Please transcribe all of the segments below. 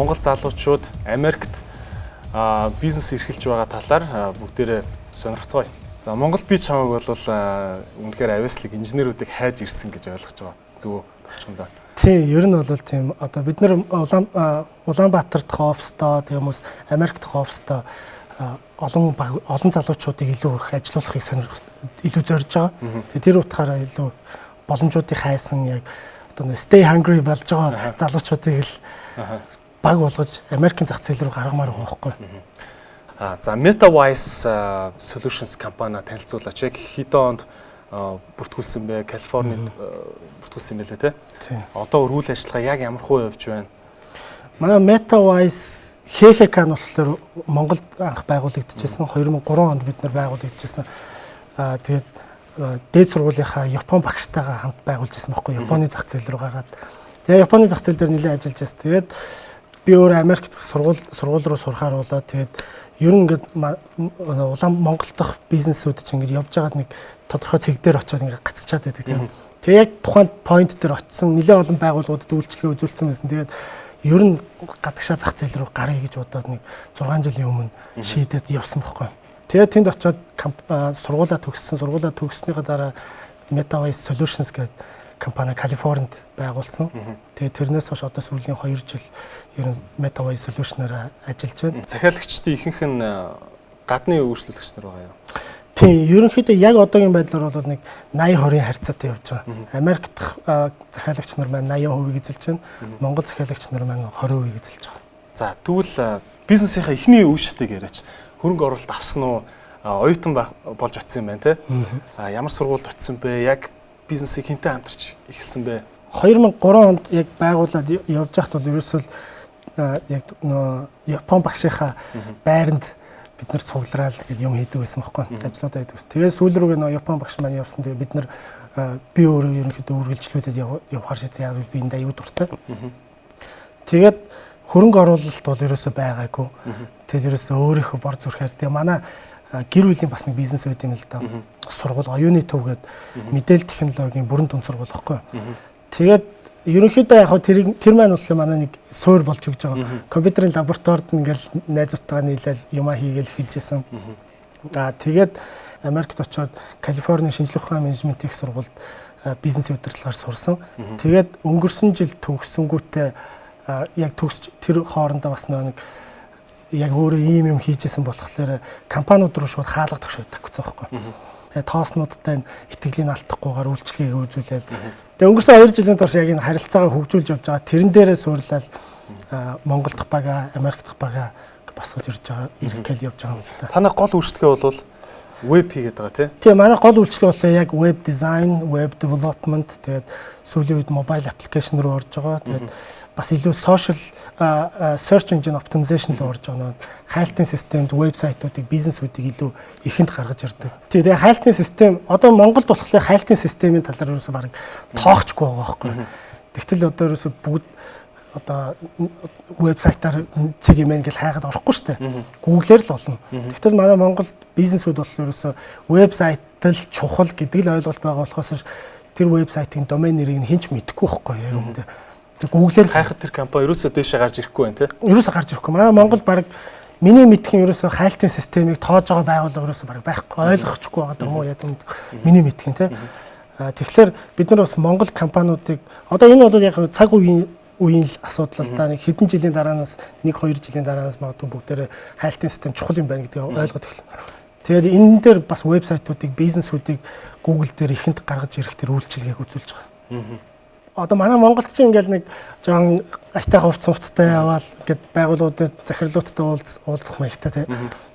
Монгол залуучууд Америкт бизнес эрхэлж байгаа талаар бүгдээрээ сонирхцгоё. За, Монголд би чамайг бол үнэхээр авьяаслаг инженерүүдийг хайж ирсэн гэж ойлгож байгаа. Зөв үү? Товчхондоо. Тийм, ер нь бол тийм. Одоо бид нар Улаанбаатар дахь оффистоо, тийм хүмүүс Америк дахь оффистоо олон олон залуучуудыг илүү их ажилуулахыг илүү зорж байгаа. Тэгээ тэр утгаараа илүү боломжуудыг хайсан, яг одоо stay hungry болж байгаа залуучуудыг л баг болгож Америкийн зах зээл рүү гаргамаар байгаа байхгүй. А за, MetaWise Solutions компани танилцуулаач. Яг хэдэн онд бүртгүүлсэн бэ? Калифорнид бүртгүүлсэн юм байлээ, те? Одоо үйл ажиллагаа яг ямар хуу явж байна? Манай MetaWise ХХК нь болохоор Монголд анх байгуулагдчихсан. 2003 онд бид нар байгуулагдчихсан. Аа, тэгээд дээд сургуулийнхаа Япон багштайгаа хамт байгуулж ирсэн байхгүй, Японы зах зээл рүү гараад. Тэгээ Японы зах зээл дээр нэлээд ажиллаж байсан. Тэгээд би өөрөө Америкт сургууль руу сурахаар болоо. Тэгээд ер нь ингээд улаан Монгол дахь бизнесүүд чинь ингээд явж байгаад нэг тодорхой цэг дээр очиод ингээд гацчаад байдаг, тийм. Тэгээ яг тухайн point дээр очисон, нэлээд олон байгууллагуудад үйлчилгээ үзүүлсэн байсан. Тэгээд ер нь гадагшаа зах зээл рүү гаръя гэж бодоод нэг 6 жилийн өмнө шийдээд явсан байхгүй. Тэгээд тэнд очиод сургуулаа төгссөн. Сургуулаа төгссөнийхөө дараа MetaWise Solutions гэдэг компани Калифорнид байгуулсан. Тэгээд тэрнээс хойш одоо сүүлийн 2 жил ер нь MetaWise Solution-аар ажиллаж байна. Захиалагчдын ихэнх нь гадны үйлчлүүлэгч нар байгаа юу? Тийм, ерөнхийдөө яг одоогийн байдлаар бол нэг 80 20 харьцаатай явж байгаа. Америк дахь захиалагч нар маань 80% эзэлж байна. Монгол захиалагч нар маань 20% эзэлж байгаа. За, тэгвэл бизнесийнхаа эхний үе шатыг яриач. Хөрөнгө оруулалт авсан уу? Оюутан болж очсон юм байна, те? Ямар сургуульд очсон бэ? Яг бизнесийг хэнтэй хамтарч эхэлсэн бэ? 2003 онд яг байгуулад явж байхад бол ерөөсөө яг нөө Япон багшийнхаа байранд бид нар цуглараал гэл юм хийдэг байсан байхгүй, ажлуудаа хийдэг байсан. Тэгээ сүүл рүүгээ нөө Япон багш маань явсан. Тэгээ бид нар, би өөрөө ерөнхийдөө үргэлжлүүлээд явахар шийдсэн. Яг би энд аюу дуртай. Тэгээд хөрөнгө оруулалт бол ерөөсөө байгаагүй. Тэгээд ерөөсөө өөрийнхөө бор зүрхээр, тэгээ манай гэр бүлийн бас нэг бизнес байт юм л да. Сургууль, оюуны төв гэдэг, мэдээлэл технологийн бүрэн дунд сургууль байхгүй. Тэгээд ерөнхийдөө яг тэр маань болохоор манай нэг суур болж өгч байгаа. Компьютерийн лабораторид ингээл найзуудтайгаа нийлээл юмаа хийгээл эхэлж исэн. Аа, тэгээд Америкт очиод Калифорни шинжлэх ухааны менежментийн их сургуульд бизнесийн удирдлагаар сурсан. Тэгээд өнгөрсөн жил төгссөнгүүтээ, яг төгсч тэр хоорондоо бас нэг яг өөрөө ийм юм хийжсэн болохоор компаниуд руу шууд хаалга тогшоод тавьчихсан байхгүй. Тэгээ тооснуудтай нь итгэлийг алдахгүйгээр үйлчилгээг үзүүлээл. Тэгээ өнгөрсөн 2 жилийн турш яг энэ харилцаагаа хөгжүүлж явж байгаа. Тэрэн дээрээ суурлал Монгол дахь бага, Америк дахь бага босгож ирж байгаа, ирэх гээл явж байгаа юм л та. Танай гол үйлчилгээ бол веб хийгээд байгаа, тий? Тийм, манай гол үйлчилгээ бол яг веб дизайн, веб development, тэгээд сүүлийн үед mobile application руу орж байгаа. Тэгээд бас илүү social search engine optimization руу орж байгаа. Хайлтын системд вебсайтуудыг, бизнесүүдийг илүү ихэнд гаргаж ирдэг. Тийм, тэгээд хайлтын систем одоо Монголд болохоор хайлтын системийн талаар ерөөсөө бараг тоохчгүй байгаа байхгүй. Тэгтэл одоо ерөөсөө бүгд одоо вебсайтаар цэг юм гэж хайгаад орохгүй шүү дээ. Google-ээр л олно. Тэгтэл манай Монголд бизнесүүд бол ерөөсөө вебсайт л чухал гэдэг л ойлголт байгаа болохоос тэр вебсайтын домен нэрийг нь хэн ч мэдэхгүй байхгүй яг үүндээ. Тэр Google-ээр л хайхад тэр компани ерөөсөө дээшээ гарч ирэхгүй байна, тий? Ерөөсөө гарч ирэхгүй. Манай Монгол баг миний мэдэх нь ерөөсөө хайлтын системийг тоож байгаа байгууллага ерөөсөө баг байхгүй, ойлгохгүй байгаа юм уу яа юм, миний мэдэх нь, тий. Тэгэхээр бид нар бас Монгол компаниудыг одоо энэ бол яг цаг үеийн л асуудал л да. Нэг хэдэн жилийн дараанаас, 1 2 жилийн дараанаас магадгүй бүгдээрээ хайлтын систем чухал юм байна гэдгийг ойлгоод эхэлнэ. Тэгээд энэ дээр бас вебсайтуудыг, бизнесүүдийг Google дээр ихэнд гаргаж ирэх тэр үйлчилгээг үзүүлж байгаа. Одоо манай Монголд чинь ингээл нэг жоон айтайхан хувцас хувцастай яваал ингээд байгууллагуудад, захирлуудтай уулзах маягтай, тий.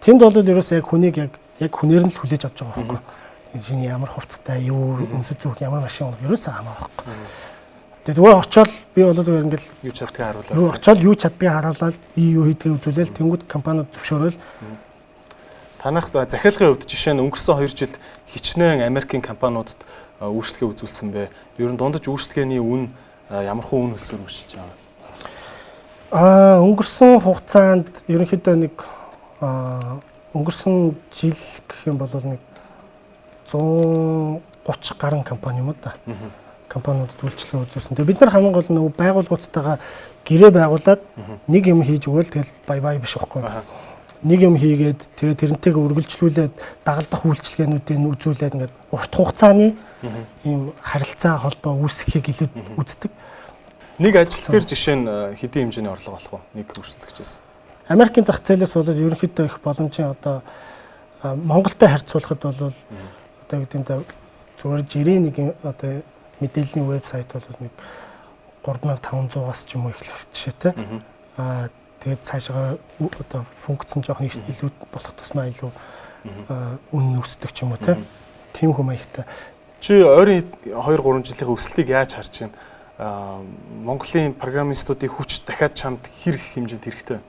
Тэнд бол ерөөсөө яг хүнийг яг хүнээр нь л хүлээж авч байгаа байхгүй. Шинэ ямар хувцастай, юу өмсөж зүүх, ямар машин унах ерөөсөө хамаа байхгүй. Тэгээ зүгээр очиод би бол зүгээр ингээл юу чаддгийг харуулаад юу очиод юу чаддгийг харуулаад, юу хийдгийг үзүүлээл, тэнгууд компаниуд зөвшөөрөөл. Танах захиалгын хувьд жишээ нь өнгөрсөн 2 жилд хичнээн Америкийн компаниудад үйлчилгээ үзүүлсэн бэ? Ер нь дундаж үйлчилгээний үн ямар хуу үн өсөр үйлчилж байгаа? Аа, өнгөрсөн хугацаанд ерөнхийдөө нэг өнгөрсөн жил гэх юм бол нэг 130 гаруй компани юм уу да. компаниудад үйлчилгээ үзүүлсэн. Тэгээ бид нар хамгийн гол нь нөгөө байгууллагуудтайгаа гэрээ байгуулад нэг юм хийж өгөөл тэгэл бай бай биш байхгүй. Нэг юм хийгээд тэгээ тэрнтэйгээ үргэлжлүүлээд дагалдах үйлчилгээнүүдийг үзүүлээд ингээд урт хугацааны ийм харилцаа холбоо үүсгэхийг илүү үздэг. Нэг ажил дээр жишээ нь хэдийн хэмжээний орлого болох вэ? Нэг өрсөлдөгчөөс. Америкийн зах зээлээс бол ерөнхийдөө их боломжийн одоо Монголтой харьцуулахад бол одоо гэдэг юм да зүгээр жирийн нэг одоо мэдээллийн вебсайт бол нэг 3500-аас ч юм уу эхлэх жишээтэй. Аа тэгээд цаашаа одоо функц нь жоохон илүү болох тусмаа илүү үнэ өсдөг ч юм уу те. Тийм хүм маягтай. Чи ойрын 2-3 жилийн өсөлтийг яаж харж байна? Монголын программистуудын хүч дахиад чамд хэр их хэмжээнд хэрэгтэй байна?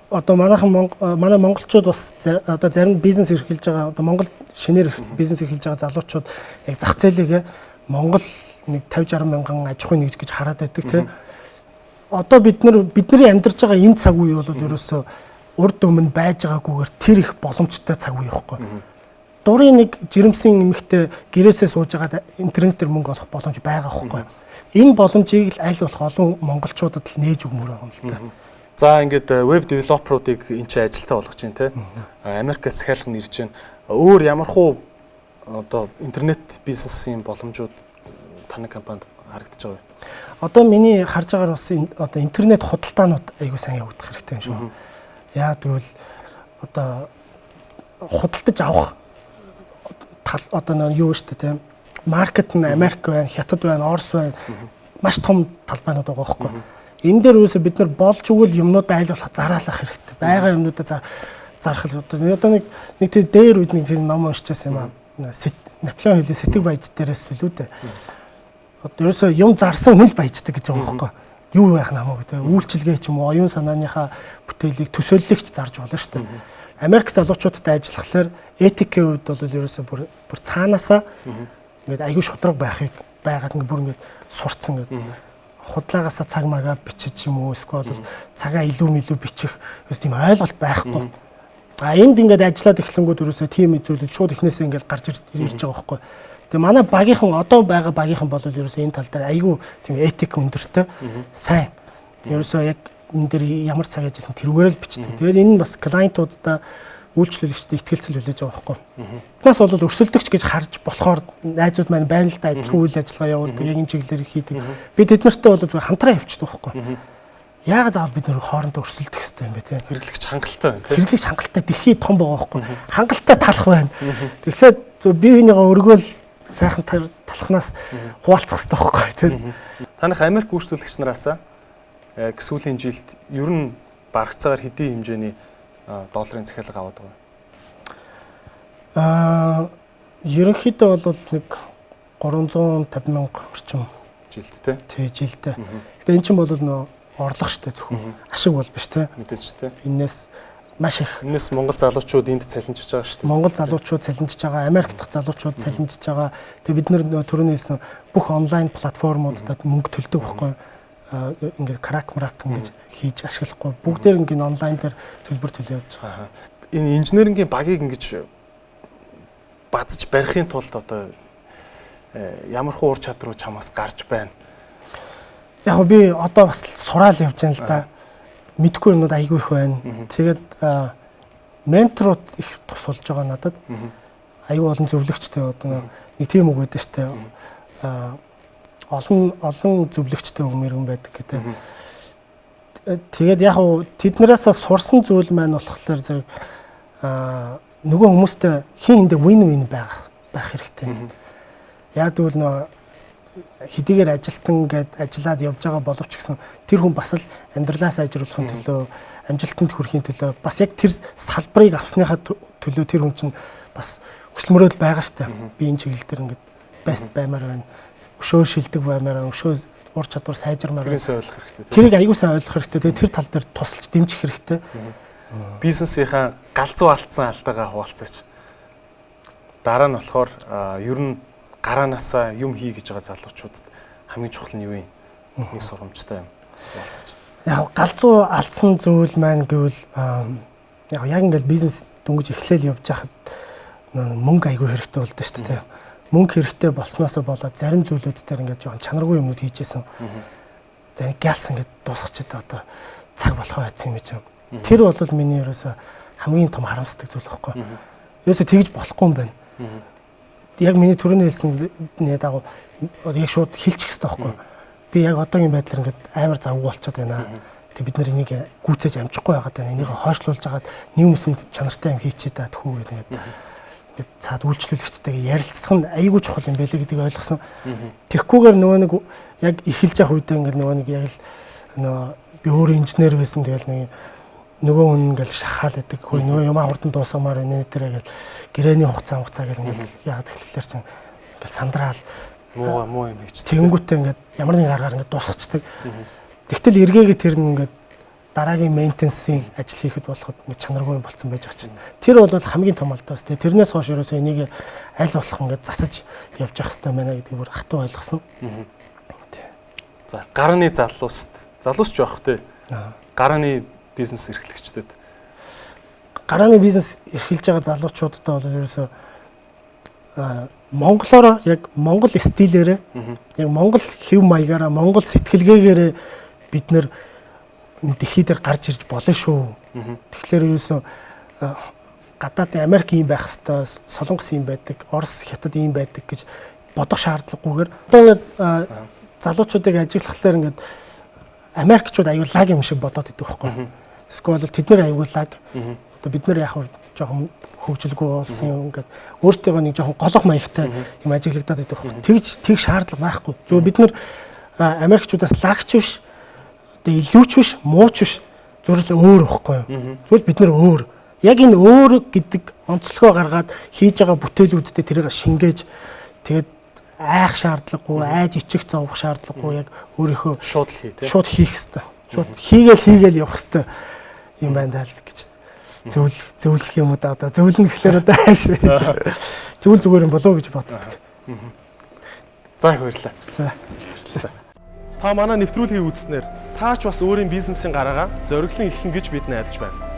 Одоо манай монголчууд бас одоо зарим бизнес эрхэлж байгаа одоо Монгол шинээр бизнес эрхэлж байгаа залуучууд яг зах зээлийг Монгол нэг 50 60 мянган аж ахуйн нэгж гэж хараад байдаг тийм. Одоо бид нар бидний амьдарч байгаа энэ цаг үе бол ерөөсөө урд өмнө байж байгаагүйгээр тэр их боломжтой цаг үе байхгүй. Дурын нэг жирэмсэн эмэгтэй гэрээсээ сууж байгаад интернетээр мөнгө олох боломж байгаа байхгүй. Энэ боломжийг л аль болох олон монголчуудад л нээж өгмөр байгаа юм л та. За ингээд веб девелоперуудыг энэ чинь ажилтаа болгож байна те. Америкаас захиалга нь ирж байна. Өөр ямар хуу одоо интернет бизнесийн боломжууд таны компанид харагдаж байгаа вэ? Одоо миний харж байгаагаар бас одоо интернет худалдаанууд айгүй сайн явагдах хэрэгтэй юм шиг. Яа гэвэл одоо худалдаж авах тал одоо нэг юу шүү дээ тийм. Маркет нь Америк байна, Хятад байна, Орос байна. Маш том талбайнууд байгаа байхгүй. Энэ дээр үүсэ бид нар болж өгвөл юмнуудаа аль болох зараалах хэрэгтэй. Байгаа юмнуудаа зарах л одоо нэг тийм дээр үед нэг тийм ном уншчихсан юм аа. Наполеон Хиллийн сэтг баяж дээрээс илүү дээ. Одоо ерөөсөө юм зарсан хүн л баяждаг гэж байгаа байхгүй. Юу байх нь хамаагүй те. Үйлчилгээ ч юм уу, оюун санааныхаа бүтээлийг төсөөллийг ч зарж болно шүү дээ. Америк залуучуудтай ажиллахлаар этикийн хувьд бол ерөөсөө бүр цаанаасаа ингээд аягүй шудраг байхыг байгаад ингээд бүр ингээд сурцсан ингээд худлаагаасаа цаг магаа бичиж юм уу эсвэл цагаа илүү мэлүү бичих ерөөс тийм ойлголт байхгүй. А энд ингээд ажиллаад эхлэнгүүд ерөөсөө тийм зүйлүүд шууд эхнээсээ ингээд гарч ирж байгаа байхгүй. Тэгээ манай багийнхан одоо байгаа багийнхан бол ерөөсөө энэ тал дээр айгүй тийм этик өндөртэй сайн. Ерөөсөө яг энэ дээр ямар цаг ажилласан тэрүүгээр л бичдэг. Тэгээд энэ нь бас клиентуудаа үйлчлүүлэгчдэд итгэлцэл хүлээж байгаа байхгүй. Танаас бол өрсөлдөгч гэж харж болохоор найзууд маань байна л да адилхан үйл ажиллагаа явуулдаг, яг энэ чиглэлээр хийдэг. Би тэд нартай бол зүгээр хамтран явчихдаг байхгүй. Яагаад заавал бид нэр хоорондоо өрсөлдөх хэрэгтэй юм бэ те? Хэрэглэгч хангалттай байна те. Хэрэглэгч хангалттай дэлхий том байгаа байхгүй. Хангалттай талах байна. Тэгэхээр бие биенийгээ өргөөл сайхан талхнаас хуваалцах хэрэгтэй байхгүй те. Танах Америк үйлчлүүлэгч нараасаа яг сүүлийн жилд ер нь барагцаагаар хэдийн хэмжээний долларын захиалга аваад байгаа юм? Ерөнхийдөө бол нэг 350 мянга орчим жилд те. Тий, жилдээ. Гэтэ эн чинь бол нөө орлого штэ зөвхөн ашиг бол биш те. Мэдээж те. Энээс маш их. Энээс Монгол залуучууд энд цалинжиж байгаа штэ. Монгол залуучууд цалинжиж байгаа, Америк дахь залуучууд цалинжиж байгаа. Тэгээ бид нэр түрүүний хэлсэн бүх онлайн платформудад мөнгө төлдөг байхгүй. Ингээд крак мрак ингэж хийж ашиглахгүй бүгдээр ингээд онлайн дээр төлбөр төлөө явж байгаа. Энэ инженерингийн багийг ингэж базаж барихын тулд одоо ямар хуу ур чадвар чамаас гарч байна? Яг би одоо бас сураал явж байна л да. Мэдгүй юмнууд айгүй их байна. Тэгээд менторууд их тус болж байгаа надад. Айгүй олон зөвлөгчтэй одоо нэг тийм үг байдаг штэ. Олон зөвлөгчтэй мэрэгэн байдаг гэдэг. Тэгээд яг уу тэднээс сурсан зүйл маань болохоор зэрэг нөгөө хүмүүстэй хин хиндэ win win байх хэрэгтэй. Яг тэгвэл нөгөө хэдийгээр ажилтан гэд ажиллаад явж байгаа боловч гэсэн тэр хүн бас л амьдралаа сайжруулахын төлөө, амжилтанд хүрэхийн төлөө бас яг тэр салбарыг авсныхаа төлөө тэр хүн чинь бас хүсэл мөрөөдөл байгаа штэ. Би энэ чиглэл дээр ингээд best баймаар байна. Өшөө шилдэг баймаар, өшөө ур чадвар сайжирмаар. Тэрийг сайн ойлгох хэрэгтэй. Тэрийг аягүй сайн ойлгох хэрэгтэй. Тэгээд тэр тал дээр тусалж дэмжих хэрэгтэй. Бизнесийнхаа галзуу алдсан алдаагаа хуваалцаач. Дараа нь болохоор ер нь гараанаасаа юм хий гэж байгаа залуучуудад хамгийн чухал нь юу юм? Нэг сургамжтай юм хуваалцаач. Яг галзуу алдсан зүйл маань гэвэл яг ингээд бизнес дөнгөж эхлээл явж байхад мөнгө аягүй хэрэгтэй болдог шүү дээ. Мөнгө хэрэгтэй болсноосоо болоод зарим зүйлүүд дээр ингээд жоохон чанаргүй юмнууд хийжсэн. За гялс ингээд дуусгачихад одоо цаг болохоо байсан юм чинь. Тэр бол миний ерөөсө хамгийн том харамсдаг зүйл байхгүй. Ерөөсө тэгж болохгүй юм байна. Яг миний түрүүний хэлсэн дагуу яг шууд хэлчих хэрэгтэй байхгүй. Би яг одоогийн байдлаар ингээд амар завгүй болчиход байна. Тэг бид нар энийг гүйцээж амжихгүй байгаад байна. Энийг хойшлуулж хагаад нэг юмсан чанартай юм хийчихэд та тхүү гэдэг ингээд цаад үйлчлүүлэгчтэйгээ ярилцах нь айгүй чухал юм байлээ гэдгийг ойлгосон. Тэгхгүйгээр нөгөө нэг яг эхэлж явах үедээ ингээд нөгөө нэг яг л нөгөө би өөрөө инженер байсан, тэгэл нэг нөгөө хүн ингээл шахаал гэдэг. Хөөе, нөгөө юмаа хурдан дуусгамаар байна тэрэ гэл гэрээний хугацаа гэл ингээл яагаад тэгэхээр чинь ингээл сандраал муу юм хийж. Тэгэнгүүтээ ингээд ямар нэгэн аргаар ингээд дуусгачихдаг. Тэгтэл эргээгээ тэр нь ингээд дараагийн maintenance-ийн ажил хийхэд болоход ингээд чанаргүй юм болцсон байж байгаа чинь. Тэр бол хамгийн том алдаа бас. Тэрнээс хойш ерөөсөө энийг аль болох ингээд засаж явж явах хэрэгтэй байна гэдгийг бүр хатуу ойлгосон. За, гарааны залууст, залуус ч байх те. Гарааны бизнес эрхлэгчдэд. Гарааны бизнес эрхэлж байгаа залуучуудтай бол ерөөсөө монголоор яг монгол стилээрээ, яг монгол хэв маягаараа, монгол сэтгэлгээгээрээ бид нэр дэлхий дээр гарч ирж болно шүү. Тэгэхээр ерөөсөө гадаад Америк ийм байх хэвээр, Солонгос ийм байдаг, Орос, Хятад ийм байдаг гэж бодох шаардлагагүйгээр одоо ингээд залуучуудыг ажиглахлаар ингээд Америкчууд аюул лаг юм шиг бодоод идэх байхгүй. Эсвэл тэд нэр аюул лаг. Одоо бид нэр яг жоохон хөгжилгүй болсон юм ингээд өөртөөгөө нэг жоохон голох маягтай юм ажиглагдаад идэх байхгүй. Тэгж тэг шаардлага байхгүй. Зүгээр бид нэр Америкчуудаас лагч биш, одоо илүүч биш, мууч биш. Зүгээр л өөр байхгүй юу? Зүгээр бид нэр өөр. Яг энэ өөр гэдэг онцлогоо гаргаад хийж байгаа бүтээлүүдтэй тэрийг шингээж тэгээд айх шаардлагагүй, айж ичих зовох шаардлагагүй, яг өөрийнхөө шууд л хий тий. Шууд хийх хэвээр. Шууд хийгээл явах хэвээр юм байна даа л гэж зөвлөх юм уу да, одоо зөвлөнө гэхлээр одоо хайш. Тэгвэл зүгээр юм болов уу гэж боддог. За, их баярлалаа. За, баярлалаа. Та манай нэвтрүүлгийг үзснээр таач бас өөрийн бизнесийн гараагаа зориглон эхлэн гэж бид найдаж байна.